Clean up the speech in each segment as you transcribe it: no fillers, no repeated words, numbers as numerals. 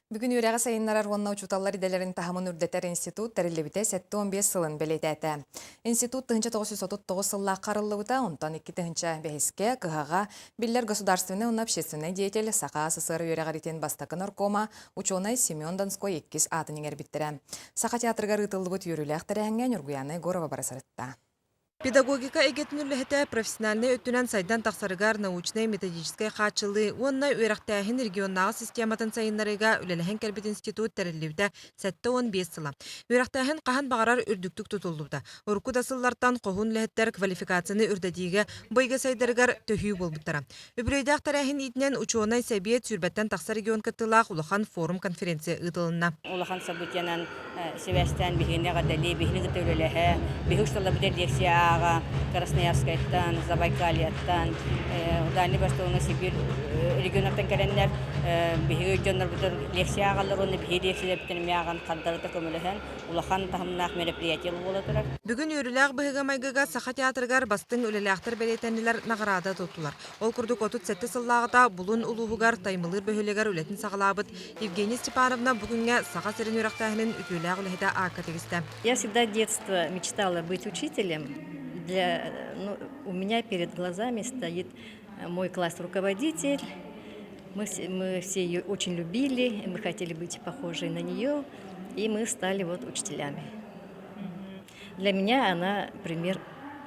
Бүгүн үөрэҕи сайыннарар уонна учууталлар идэлэрин таһымын үрдэтэр институт тэриллибитэ 75 сылын бэлиэтээтэ. Институт 1939 сыллаахха арыллыбыта, онтон 2005-кэ кыһаҕа биллэр государственнай уонна общественнай деятель Саха СССР үөрэҕиритин бастакы наркома, учуонай Семен Донской иккис аатын иҥэрбиттэрэ. Саха театрыгар ыытыллыбыт үөрүүлээх тэрээһиҥҥэ Ньургуйаана Егорова бара сырытта. Педагогика эйгэтин үлэһитэ профессиональнай өттүнэн сайдан тахсарыгар научнай-методическай хааччыллыы уонна үөрэхтээһин регионнааҕы систематын сайыннарыыга үлэлэһэн кэлбит институт тэриллибитэ 75 сыла. Үөрэхтээһин хаһан баҕарар үрдүктүк тутуллубута. Урукку да сыллартан хоһуун үлэһиттэр квалификацияны үрдэтиигэ бу эйгэ сайдарыгар төһүү буолбуттара. Үбүлүөйдээх тэрээһин иитинэн учуонай сэбиэт сүүрбэттэн тахса регион кыттыылаах улахан форум-конференция ыытылынна. Улахан событиенан сибээстээн биһигини эҕэрдэлии, биһигини кытта үлэлэһэ, биһиги усталарбытыгар лекция ааҕа Красноярскайтан, Забайкальяттан, Дальний Востокка Сибирь регионнартан кэлэннэр биһиги дьоннорбутугар лекция ааҕаллар уонна биһиги лекцияларбытын эмиэ ааҕан хардарыта көмөлөһөн улахан таһымнаах мероприятие буола турар. Бүгүн үөрүүлээх быһыыга-майгыга Саха театрыгар бастыҥ үлэлээхтэр бэлиэтэннилэр, наҕараада туттулар. Ол курдук 37 сыллааҕыта Булун улууһугар Таймылыыр бөһүөлэгэр үлэтин саҕалаабыт Евгения Степановна бу күҥҥэ Саха сирин үөрэхтээһинин үтүөлээх үлэһитэ аакка тигистэ. Я всегда детства мечтала быть учителем. Для, ну, у меня перед глазами стоит мой класс-руководитель. Мы все, мы все ее очень любили, мы хотели быть похожи на нее, и мы стали вот учителями. Для меня она пример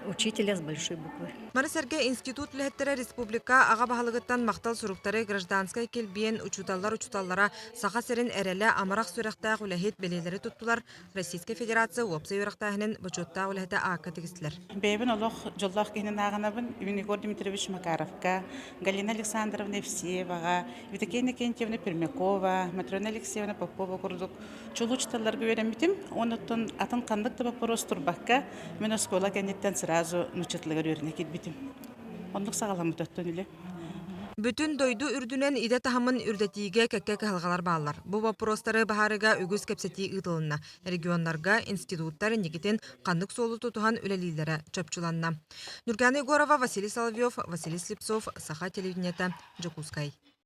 учителя с большой буквы. Маны сэргэ институт үлэһиттэрэ республика аҕа баһылыгыттан махтал суруктары гражданскай килбиэн учууталлар учууталлара Саха сирин эрэлэ амарах сүрэхтээх үлэһит бэлиэлэри туттулар, Российскай Федерация уопсай үөрэхтээһинин бочуоттаах үлэһитэ аакка тигистилэр. Бэйэбин олох дьоллоох киһинэн ааҕынабын. Егор Дмитриевич Макаровка, Галина Александровна Евсееваҕа, Евдокия Иннокентьевна Пермякова, Матрена Алексеевна Попова курдук чулуу учууталларга үөрэммитим. Онуттан атын ханнык да боппуруос турбакка, мин оскуола кэнниттэн сразу нуучча тылыгар үөрэнэ киирбитим. Оннук саҕаламмыт оттон үлэ. Бүтүн дойду үрдүнэн идэ таһымын үрдэтиигэ кэккэ кыһалҕалар бааллар. Бу боппуруостары быһаарыыга үгүс кэпсэтии ыытылынна. Регионнарга институттар инникитин ханнык суолу тутуһан үлэлииллэрэ чопчуланна. Ньургуяна Егорова, Василий Соловьев, Василий Слепцов, Саха телевидениета, Дьокуускай.